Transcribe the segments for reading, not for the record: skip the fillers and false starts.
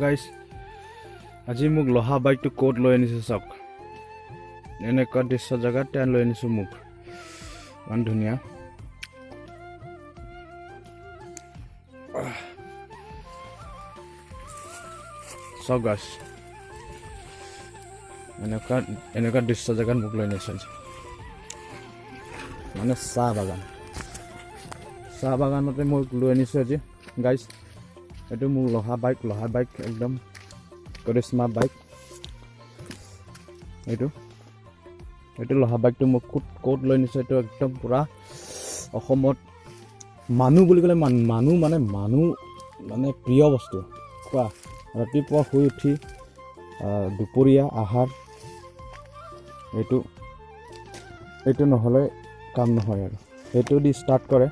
গাইছ, আজি মোক লহা বাইকটো ক'ত লৈ আনিছে চাওক। এনেকুৱা দৃশ্য জেগাত তেওঁ লৈ আনিছোঁ মোক, ইমান ধুনীয়া। চাওক গাইছ, এনেকুৱা এনেকুৱা দৃশ্য জেগাত মোক লৈ আনিছে আজি। মানে চাহ বাগান, চাহ বাগানতে মোক লৈ আনিছে আজি গাইছ। এইটো মোৰ লহা বাইক, লহা বাইক, একদম কৰিশ্মা বাইক এইটো। এইটো লহা বাইকটো মোক ক'ত ক'ত লৈ নিছে? এইটো একদম পূৰা অসমত মানুহ বুলি ক'লে মানুহ মানে মানুহ মানে প্ৰিয় বস্তু কোৱা। ৰাতিপুৱা শুই উঠি দুপৰীয়া আহাৰ এইটো, এইটো নহ'লে কাম নহয় আৰু। সেইটো দি ষ্টাৰ্ট কৰে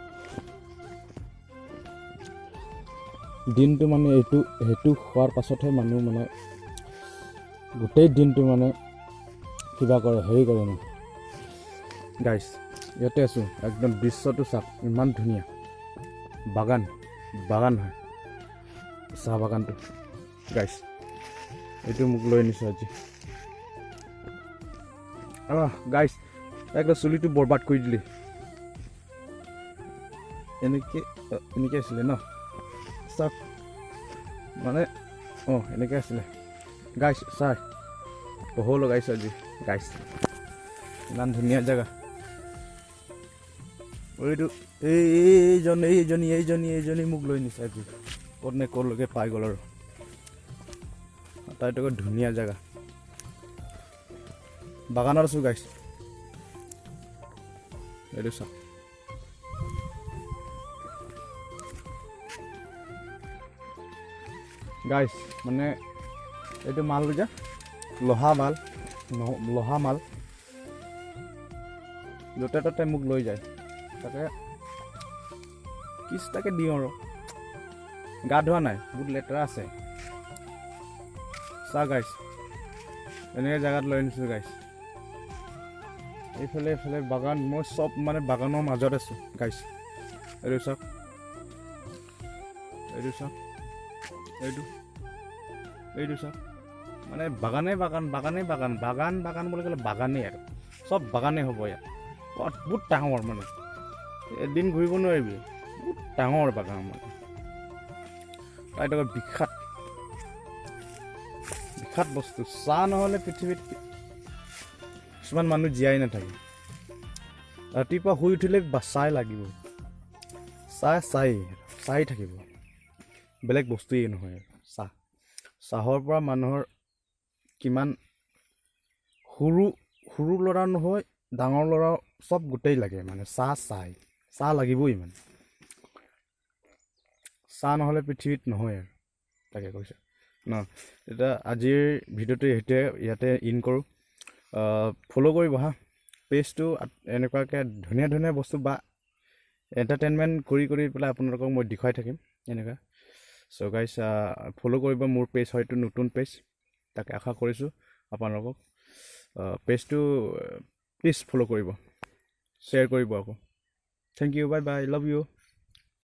দিনটো। মানে এইটো সেইটো খোৱাৰ পাছতহে মানুহ মানে গোটেই দিনটো মানে কিবা কৰে, হেৰি কৰে মানে। গাইছ, ইয়াতে আছোঁ, একদম দৃশ্যটো চাওক, ইমান ধুনীয়া বাগান, বাগান হয় চাহ বাগানটো। গাইছ, এইটো মোক লৈ আনিছোঁ আজি। আহ গাইছ, একদম চুলিটো বৰবাদ কৰি দিলি। এনেকৈ এনেকৈ আছিলে ন? চাওক মানে, অঁ, এনেকৈ আছিলে গাইছ। চাই পহু লগাইছোঁ আজি গাইছ, ইমান ধুনীয়া জেগা। এইটো এই এইজন, এইজনী, এইজনী, এইজনী মোক লৈ নিছে আজি ক'ত নে ক'লৈকে পাই গ'ল আৰু। আটাইতকৈ ধুনীয়া জেগা, বাগানত আছোঁ গাইছ। এইটো চাওক গাইছ, মানে এইটো মাল যে লহা মাল, লহা মাল য'তে ত'তে মোক লৈ যায়। তাকে কিছ তাকে দিওঁ আৰু। গা ধোৱা নাই, বহুত লেতেৰা আছে। চা গাইছ, এনেকৈ জেগাত লৈ আনিছোঁ গাইছ। এইফালে এইফালে বাগান, মই চব মানে বাগানৰ মাজত আছোঁ গাইছ। এইটো চাওক, এইটো চাওক, এইটো এইটো চাওক, মানে বাগানেই বাগান, বাগানেই বাগান, বাগান বাগান বুলি ক'লে বাগানেই আৰু, চব বাগানেই হ'ব ইয়াত। বহুত বহুত ডাঙৰ, মানে এদিন ঘূৰিব নোৱাৰিবি, বহুত ডাঙৰ বাগান। মানে তাইতকৈ বিখ্যাত বিখ্যাত বস্তু চাহ নহ'লে পৃথিৱীত কিছুমান মানুহ জীয়াই নাথাকে। ৰাতিপুৱা শুই উঠিলে বা চাহ লাগিব, চাহ চাই চাই থাকিব, বেলেগ বস্তুৱেই নহয় আৰু চাহ। চাহৰ পৰা মানুহৰ কিমান সৰু সৰু ল'ৰা নহয়, ডাঙৰ ল'ৰা, চব গোটেই লাগে। মানে চাহ চাই চাহ লাগিবই, মানে চাহ নহ'লে পৃথিৱীত নহয় আৰু, তাকে কৈছোঁ ন। তেতিয়া আজিৰ ভিডিঅ'টো সেইটোৱে, ইয়াতে ইন কৰোঁ। ফ'ল' কৰিব হা পেজটো। এনেকুৱাকৈ ধুনীয়া ধুনীয়া বস্তু বা এণ্টাৰটেইনমেণ্ট কৰি কৰি পেলাই আপোনালোকক মই দেখুৱাই থাকিম এনেকুৱা। চ' গাইছ, ফ'ল' কৰিব মোৰ পেজ, হয়তো নতুন পেজ, তাকে আশা কৰিছোঁ আপোনালোকক। পেজটো প্লিজ ফ'ল' কৰিব, শ্বেয়াৰ কৰিব আকৌ। Thank you, bye bye, love you.